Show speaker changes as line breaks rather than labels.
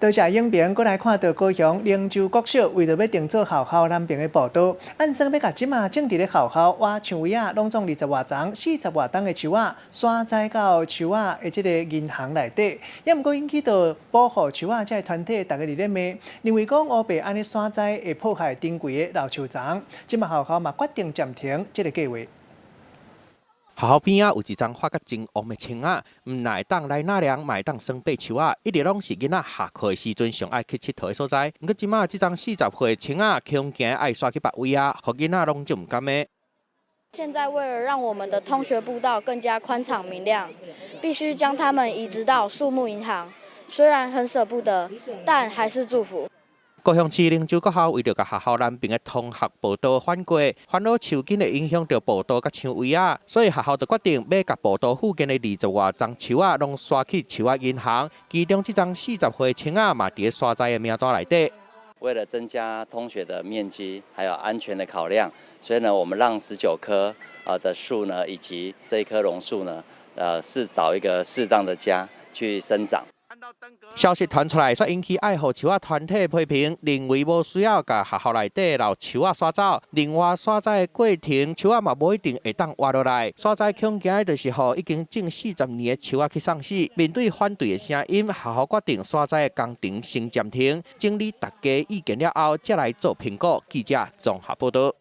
多謝影片，閣來看到高雄靈州國小為著欲定做學校南爿的步道，按算欲共這馬種佇咧學校倚牆圍仔，攏總二十外叢、四十外冬的樹仔，徙栽到樹仔的這个銀行內底，猶毋過引起著保護樹仔這个團體，逐家佇咧罵，認為講烏白按呢徙栽會破壞珍貴的老樹叢，這馬學校嘛決定暫停這个計畫。
學校邊仔有一叢發甲真旺的青仔，毋但會當來納涼，嘛會當耍爬樹仔，一直攏是囡仔下課的時陣上愛去𨑨迌的所在。毋過這馬這叢40歲的青仔，恐驚愛徙去別位啊，予囡仔攏足毋甘的。
現在為了讓我們的通學步道更加寬敞明亮，必須將它們移植到樹木銀行。雖然很捨不得，但還是祝福。
高雄市靈州國校為著共學校南爿的通學步道翻過，煩惱樹根會影響著步道佮牆圍仔，所以學校就決定欲共步道附近的二十外叢樹仔攏徙去樹仔銀行，其中這叢四十歲青仔嘛佇咧徙栽的名單內底。
為了增加通學的面積，還有安全的考量，所以呢，我們讓19棵啊的樹呢，以及這一棵榕樹呢，是找一個適當的家去生長。
消息傳出來，煞引起愛護樹仔團體批評，認為無需要共學校內底老樹仔徙走。另外，徙栽的過程，樹仔嘛無一定會當活落來。徙栽恐驚的就是予已經種40年的樹仔去送死。面對反對的聲音，學校決定徙栽的工程先暫停，整理大家意見了後，才來做評估。記者綜合報道。